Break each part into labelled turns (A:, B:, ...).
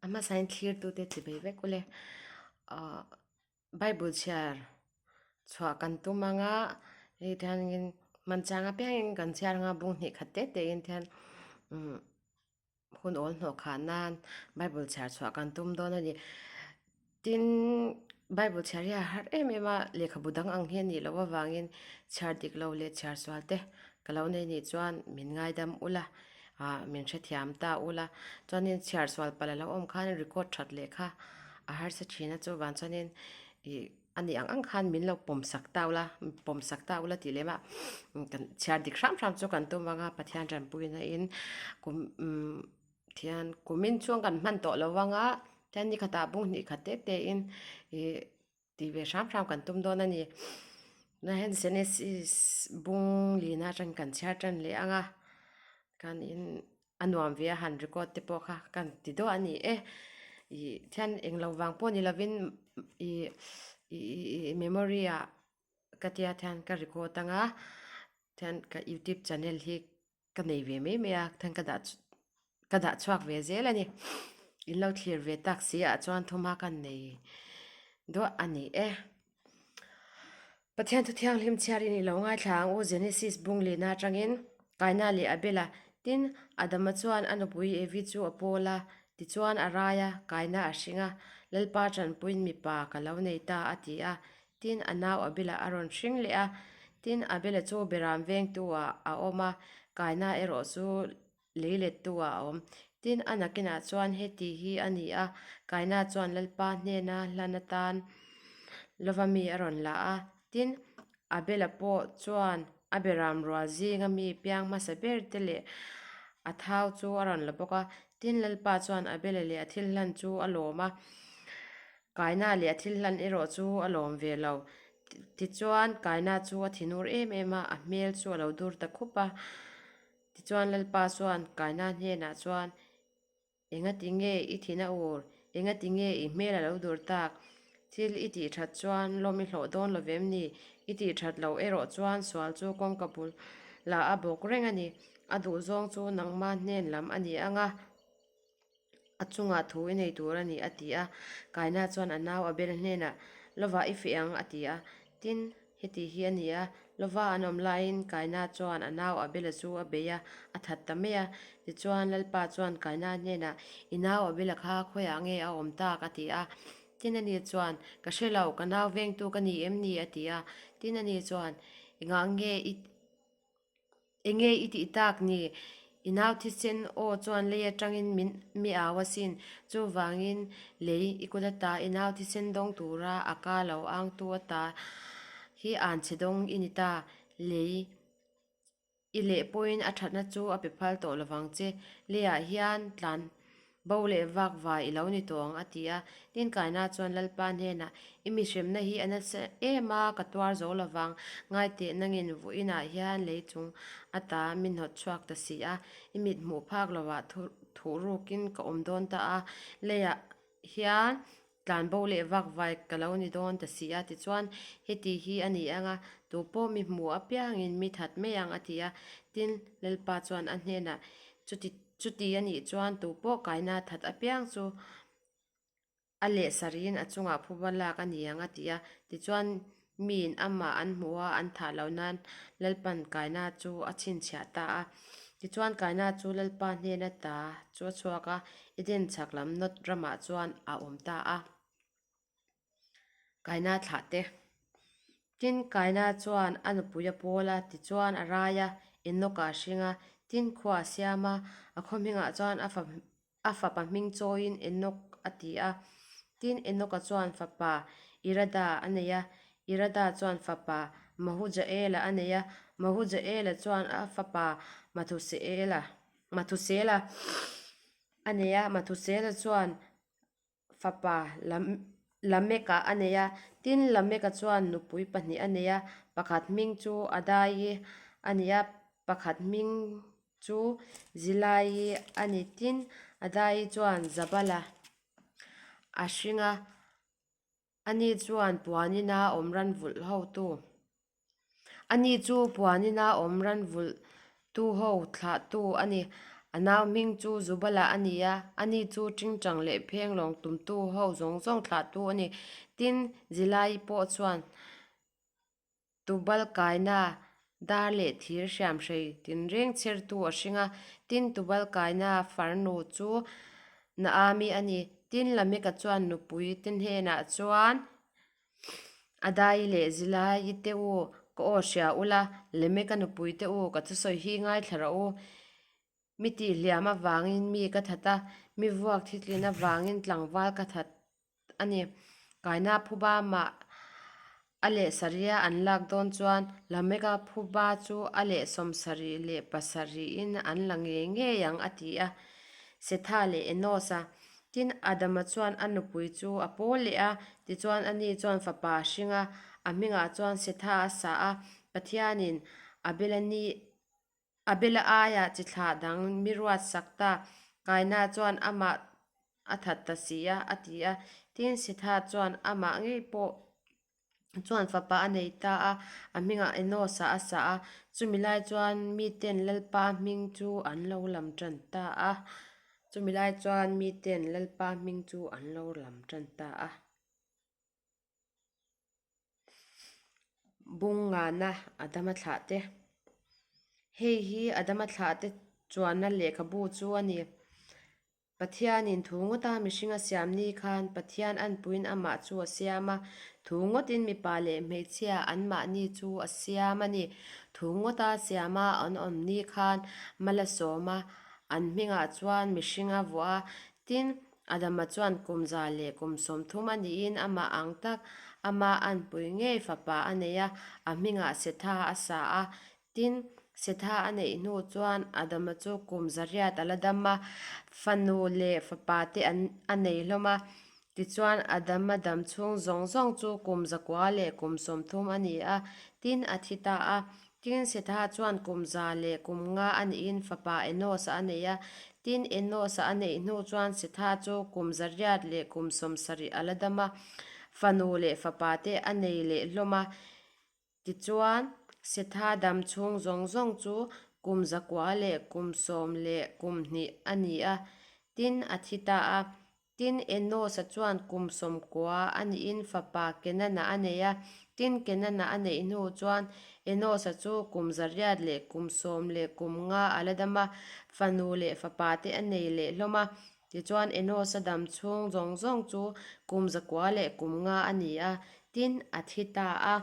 A: hmasain thlirtute tibei vek ule. Ahh Bible chhiar chhuah kan tum anga hei tiangin hman chang apiangin kan chhiar anga bung hnih khat te tein thian umm hun awl hnawh khah nan Bible chhiar chhuah kan tum dawn a ni. Tin, Bible chhiar hi a har em em a, lehkhabu dang ang hi a nih loh avangin chhiar dik lo leh chhiar sual te ka lo nei nih chuan min ngaidam ula, ah min hrethiam ta ula. Chuanin chhiar sual palh a lo awm khan record that leh kha a harsa thin a, chuvang chuanin ih a nih ang ang khan min lo pawm sak ta ula, pawm sak ta ula tih lem ah kan chhiar dik hram hram chu kan tum ang a, Pathian tanpuina in kum umm Thian kumin chuan kan hman tawh lo vang a, thian ni khatah bung hnih khat te te in ih tih ve hram hram kan tum dawn a ni. Tunah hian Genesis bung lina atangin kan chhiar tan leh ang a, kan in a nuam ve a han record te pawh kha kan ti duah a ni e. Ih thian englo vang pawh ni lovin ih ih memory ah ka tia thian ka record ang a, thian ka youtube channel hi Ka nei ve mai mai a, than ka dah ka dah chhuak ve zel a ni. In lo thlir ve tak si ah chuan thawmhma ka nei duah a ni e. Pathian thu thianghlim chhiarin i lo ngaithla ang u Genesis bung lehna atangin Kaina leh Abela tin Adama chuan a nupui Evi chu a pawl a, tichuan a rai a, Kaina a hring a, Lalpa tanpuiin mipa ka lo nei ta a ti a, Tin, a nau Abela a rawn hring leh a. Tin, Abela chu Beram vengtu ah a awm a, Kaina erawh chu lei lettu ah a awm. Tin, a nakinah chuan heti hi a ni a, Kaina chuan Lalpa hnena hlan atan lova mi a rawn la a. Tin, Abela pawh chuan a Beram rual zinga mi piang hmasa ber te leh a thau chu a rawn la bawk a. Tin, Lalpa chuan Abela leh a thil hlan chu a lawm a. Kaina leh a thil hlan erawh chu a lawm ve lo. Tichuan, Kaina chu a thinur em em a, a hmel chu a lo dur ta khup a. Tichuan, Lalpa chuan Kaina hnenah chuan, Engati nge i thin a ur? Engati nge i hmel a lo dur tak? Thil i tih that chuan lawm i hlawh dawn lo vem ni? I tih that loh erawh chuan sual chu kawngka bul lah a bawk reng a ni. A duhzawng chu nangma hnen lam a ni ang a. A chungah thu i nei tur a ni, a ti a. Kaina chuan a nau Abel hnenah, Lova i feh ang, a ti a. Tin, heti hi a ni a, Lova an awm laiin Kaina chuan a nau Abela chu a bei a, a that ta mai a. Tichuan, Lalpa chuan Kaina hnenah, I nau Abela kha khawiah nge a awm tak? a ti a. Tin, ani chuan, Ka hre lo, ka nau vengtu ka ni em ni? a ti a. Tin, ani chuan, Engah nge i Enge i tih tak ni? I nau thisen aw chuan lei atangin min mi au asin. Chuvangin lei i kut ata i nau thisen dawng tura a ka lo angtu ata hi an chhe dawng i ni ta. Lei i leh pawhin a thatna chu a pe phal tawh lovang che. Leiah hian tlan Bo leh vak vai i lo ni tawh ang, a ti a. Tin Kaina chuan Lalpa hnenah, I mi hremna hi a nasa em a, ka tuar zo lo vang. Ngaiteh nangin vawiinah hian lei chung ata mi hnawt chhuak ta si a, i mit hmuh phak lovah thuh rukin ka awm dawn ta a, leiah hian tlan bo leh vak vai ka lo ni dawn ta si a. Tichuan, heti hi a ni ang a, tupawh mi hmu apiangin mi that mai ang, a ti a. Tin, Lalpa chuan a hnenah, Chuti Chuti a nih chuan tu pawh kaina that apiang chu a leh sariin a chungah phuba lak a ni ang a ti a. Tichuan miin amah an hmuh a, an thah loh nan Lalpan kaina chu a chhinchhiah ta a. Tichuan kaina chu Lalpa hnena ta chu a chhuak a, Eden chhak lam Nod ramah chuan a awm ta a. Kaina thlah te. Tin, Kaina chuan a nupui a pawl a, tichuan a rai a, Enoka a hring a, tin khua a siam a, a khaw hmingah chuan a fa a fapa hming chawiin Enok a ti a. Tin, Enoka chuan fapa Irada a nei a, Irada chuan fapa Mahujaela a nei a, Mahujaela chuan a fapa Mathuseela Mathusela a nei a, Mathusela chuan Fapa Lameka a nei a, tin Lameka chuan nupui pahnih a nei a, pakhat hming chu Adai a ni a, pakhat hming chu Zilai a ni. Tin, Adai chuan Zabala a hring a, ani chuan puanina awm ran vulh hotu. Ani chu puanina awm ran vulh tu ho thlah tu a ni. A nau hming chu Zubala a ni a, ani chu tingtang leh phenglawng tumtu ho zawng zawng thlahtu a ni. Tin, Zilai pawh chuan Tubal kaina dar leh thir hriamhrei tinreng chhertu a hring a. Tin, Tubal kaina farnu chu Naami a ni. Tin, Lameka chuan nupui te hnenah chuan, Adai leh Zilai te u, ka aw hria ula, Lameka nupui te u, ka thusawi hi ngaithla rawh u. Mi tihhliam avangin mi ka that a, mi vuak thitlin avangin tlangval ka that a ni. Kaina phuba mah a leh sarih a an lak dawn chuan Lameka phuba chu a leh 70 leh pasarihin an la ngei ngei ang a ti a, Setha leh Enos-a. Tin, Adama chuan a nupui chu a pawl leh a, tichuan ani chuan fapa a hring a, a hmingah chuan Setha a sa a, Pathianin Abela ni Abela aiah chi thlah dang mi ruat sak ta, Kaina chuan amah a that ta si a, a ti a. Tin, Setha chuan amah ngei pawh chuan fapa a nei ta a, a hmingah Enos-a a sa a. Chumi lai chuan miten Lalpa hming chu an lo lam tan ta a. Chumi lai chuan miten Lalpa hming chu an lo lam tan ta a. Bung ngana Adama thlah te. Hei hi Adama thlah te chuanna lehkhabu chu a ni. Pathianin thu ngawta mihring a siam ni khan Pathian anpuiin amah chu a siam a, thu ngawtin mipa leh hmeichhia anmahni chu a siam a ni. Thu ngawta siama an awm ni khan mal a sawm a, an hmingah chuan mihring a vuah a. Tin, Adama chuan kum 130 a niin amah ang tak, ama anpui ngei fapa a nei a, a hmingah Setha a sa a. Tin, Setha a neih hnu chuan Adama chu kum 800 a la dam a, fanu leh fapa te an a nei hlawm a. Tichuan, Adama dam chhung zawng zawng chu kum 930 a ni a, tin a thi ta a. Tin, Setha chuan kum 105 a nihin fapa Enos-a a nei a. Tin, Enos-a a neih hnu chuan Setha chu kum 870 a la dam a, fanu leh fapa te a nei leh hlawm a. Tichuan, Setha dam chhung zawng zawng chu kum 912 a ni a, tin a thi ta a. Tin, Enos-a chuan kum 90 a nihin fapa Kenana a nei a. Tin, Kenana a neih hnu chuan Enos-a chu kum 815 a la dam a, fanu leh fapa te a nei leh hlawm a. Tichuan, Enos-a dam chhung zawng zawng chu kum 905 a ni a, tin, a thi ta a.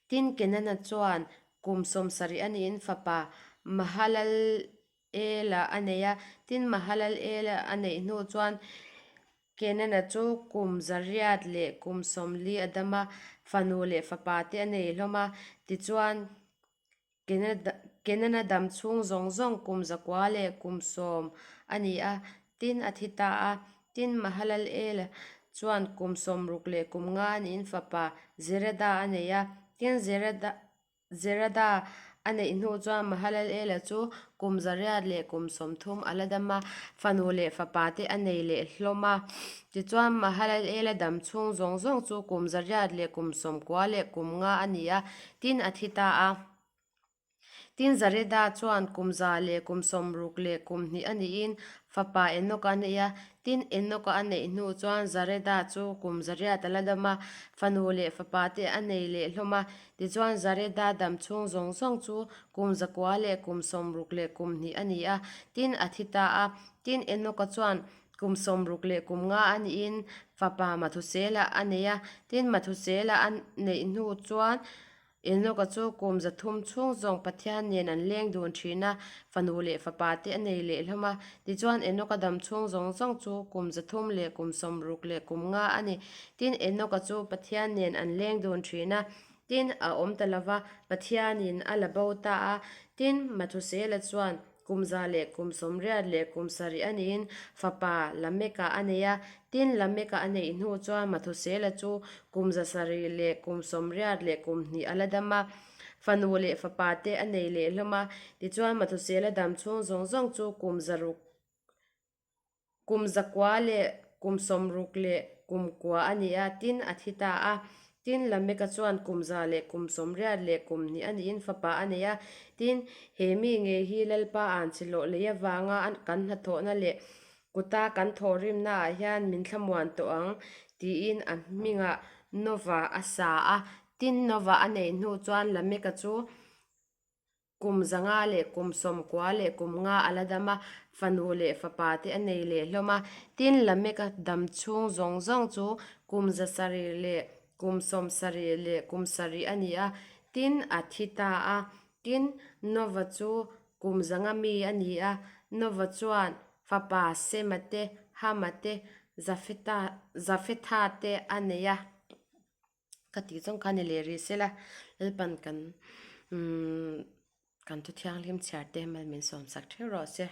A: Tin, Kenana chuan kum 70 a niin fapa Mahalalel-a a nei a. Tin, Mahalalel-a a neih hnu chuan Kenana chu kum 840 a dam a, fanu leh fapa te a nei hlawm a. Tichuan, Kenana dam chhung zawng zawng kum 910 a ni a, tin a thi ta a. Tin, Mahalalel chuan kum 65 a niin fapa Zereda a nei a. Tin, Zerada a neih hnu chuan Mahalalel-a chu kum 830 a la dam a, fanu leh fapa te a nei leh hlawm a. Tichuan, Mahalalel-a dam chhung zawng zawng chu kum 895 a ni a, tin a thi ta a. Tin, Zareda chuan kum 162 a niin fapa Enoka a nei a. Tin, Enoka a neih hnu chuan Zareda chu kum 800 a la dam a, fanu leh fapa te a nei leh hlawm a. Tichuan, Zareda dam chhung zawng zawng chu kum 962 a ni a, tin a thi ta a. Tin, Enoka chuan kum 65 a niin fapa Mathusela a nei a. Tin, Mathusela a neih hnu chuan Enoka chu kum 300 chhung zawng Pathian nen an leng dun thin a, fanu leh fapa te a nei leh hlawm a. Tichuan Enoka dam chhung zawng zawng chu kum 365 a ni. Tin, Enoka chu Pathian nen an leng dun thin a, tin a awm ta lo va, Pathianin a la bo ta a. Tin, Mathusela chuan Kum 187 a niin fapa Lameka a nei a. Tin, Lameka a neih hnu chuan Mathusela chu kum 782 a la dam a. Fanu leh fapa te a nei leh hlawm a. Tichuan, Mathusela dam chhung zawng zawng chu kum zaruk Kum 969 a ni a, tin a thi ta a. Tin, Lameka chuan kum 180 leh kum hnih a niin fapa a nei a. Tin, he mi ngei hi Lalpa an chilawh lei avanga kan hnathawhna leh kuta kan thawhrimnaah hian min thlamuan tawh ang, tiin a hmingah Nova a sa a. Tin, Nova a neih hnu chuan Lameka chu Kum 500 leh kum 90 leh kum nga a la dam a, fanu leh fapa te a nei leh hlawm a. Tin, Lameka dam chhung zawng zawng chu kum 700 leh kum 70 leh kum 7 a ni a, tin, a thi ta a. Tin, Nova chu kum 100 mi a ni a, Nova chuan fapa Sema te, Hama te, Zafeta Zafetha te a nei a. Ka tih zawng kha ni leh rih sela, Lalpan kan umm kan thu thianghlim chhiar te mal min sawmsak theuh rawh se.